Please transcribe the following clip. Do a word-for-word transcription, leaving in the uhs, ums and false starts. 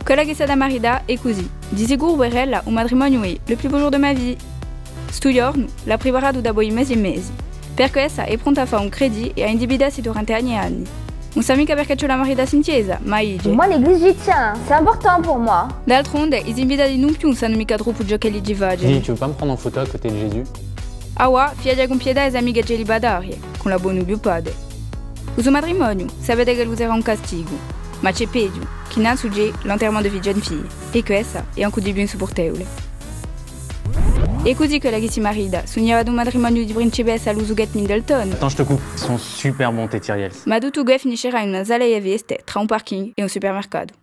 Quella chì s'hà da marità hè cusì. Di sicuru per ella u matrimoniu hè le plus beau jour de ma vie. Stu ghjornu l'hà priparatu dapoi mesi è mesi. Perchè essa hè pronta à fà un credit è à indibità si durante anni è anni. Ùn sà micca perchè ci hè da marità si in chjesa, ma dice. Moi, l'église, j'y tiens. C'est important pour moi. D'altronde, i so invitati nò più ùn sanu micca troppu ciò ch'elli ci facenu. Dis, tu veux pas me prendre en photo à côté de Jésus ? Avà, figlioli cumpieti è amiche celibatarie, cù l'abbonu di u pate. U so matrimoniu, sapete ch'ellu serà un castigu, ma ci hè peghju, chì nanzu ci hè l'interrement di figlioli è figli, è quessa hè ancu di più insupurtevule. È cusì quella chì si marita, sugnava d'un matrimoniu di principessa à l'usu Kate Middleton. Attends, je te coupe. Ils sont super bons, tes tiriels. Ma tuttu què finiscerà in una sala di feste, trà un parking è un supermercatu.